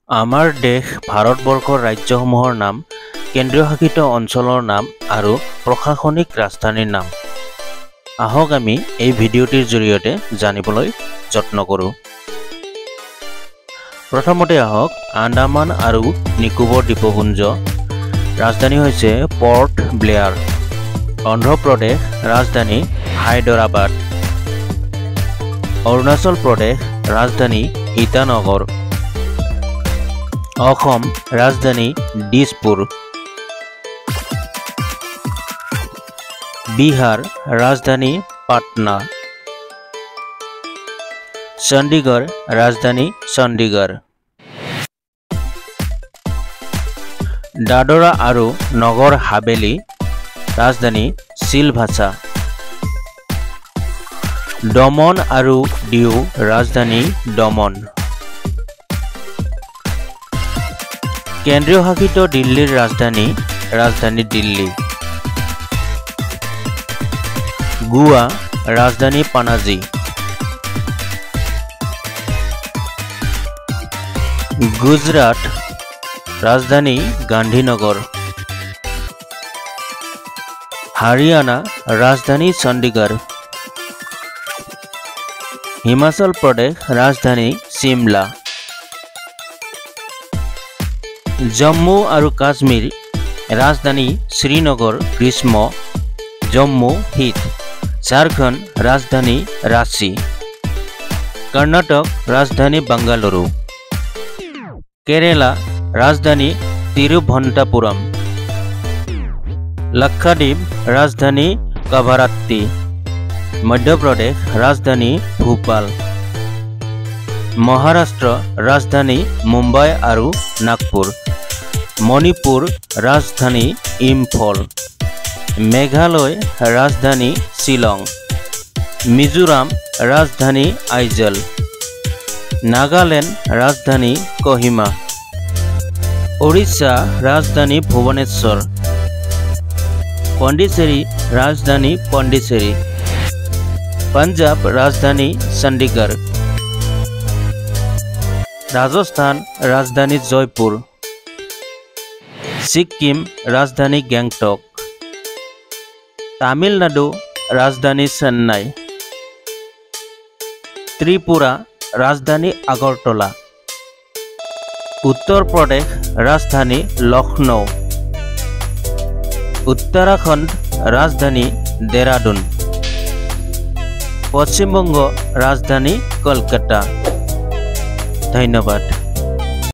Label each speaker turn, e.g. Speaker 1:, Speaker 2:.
Speaker 1: আমাৰ দেশ ভাৰতবৰ্ষৰ ৰাজ্যসমূহৰ নাম, কেন্দ্ৰীয় শাসিত অঞ্চলৰ নাম আৰু প্ৰশাসনিক ৰাজধানীৰ নাম। আহক আমি এই ভিডিঅ'টিৰ জৰিয়তে জানিবলৈ যত্ন কৰোঁ। প্ৰথমতে আহক আন্দামান আৰু নিকোবৰ দ্বীপপুঞ্জ, ৰাজধানী হৈছে পৰ্ট ব্লেয়াৰ। অন্ধ্ৰপ্ৰদেশ, ৰাজধানী হায়দৰাবাদ। অৰুণাচল প্ৰদেশ, ৰাজধানী ইটানগৰ। অসম, ৰাজধানী দিছপুৰ। বিহাৰ, ৰাজধানী পাটনা। চণ্ডীগড়, ৰাজধানী চণ্ডীগড়। দাদৰা আৰু নগৰ হাভেলী, ৰাজধানী চিলভাছা। দমন আৰু দিউ, ৰাজধানী দমন। কেন্দ্ৰীয় শাসিত দিল্লীৰ ৰাজধানী, ৰাজধানী দিল্লী। গোৱা, ৰাজধানী পানাজী। গুজৰাট, ৰাজধানী গান্ধীনগৰ। হাৰিয়ানা, ৰাজধানী চণ্ডীগড়। হিমাচল প্ৰদেশ, ৰাজধানী চিমলা। জম্মু আৰু কাশ্মীৰ, ৰাজধানী শ্ৰীনগৰ গ্ৰীষ্ম, জম্মু শীত। ঝাৰখণ্ড, ৰাজধানী ৰাঁচী। কৰ্ণাটক, ৰাজধানী বাংগালুৰু। কেৰেলা, ৰাজধানী তিৰুৱনন্তপুৰম। লাক্ষাদ্বীপ, ৰাজধানী কাভাৰাত্তি। মধ্যপ্ৰদেশ, ৰাজধানী ভূপাল। মহাৰাষ্ট্ৰ, ৰাজধানী মুম্বাই আৰু নাগপুৰ। মণিপুৰ, ৰাজধানী ইম্ফল। মেঘালয়, ৰাজধানী শ্বিলং। মিজোৰাম, ৰাজধানী আইজল। নাগালেণ্ড, ৰাজধানী কহিমা। উৰিষ্যা, ৰাজধানী ভুৱনেশ্বৰ। পণ্ডিচেৰী, ৰাজধানী পণ্ডিচেৰী। পাঞ্জাৱ, ৰাজধানী চণ্ডীগড়। ৰাজস্থান, ৰাজধানী জয়পুৰ। ছিক্কিম, ৰাজধানী গেংটক। তামিলনাডু, ৰাজধানী চেন্নাই। ত্ৰিপুৰা, ৰাজধানী আগৰতলা। উত্তৰ প্ৰদেশ, ৰাজধানী লক্ষ্ণৌ। উত্তৰাখণ্ড, ৰাজধানী ডেৰাডুন। পশ্চিমবংগ, ৰাজধানী কলকাতা। ধন্যবাদ।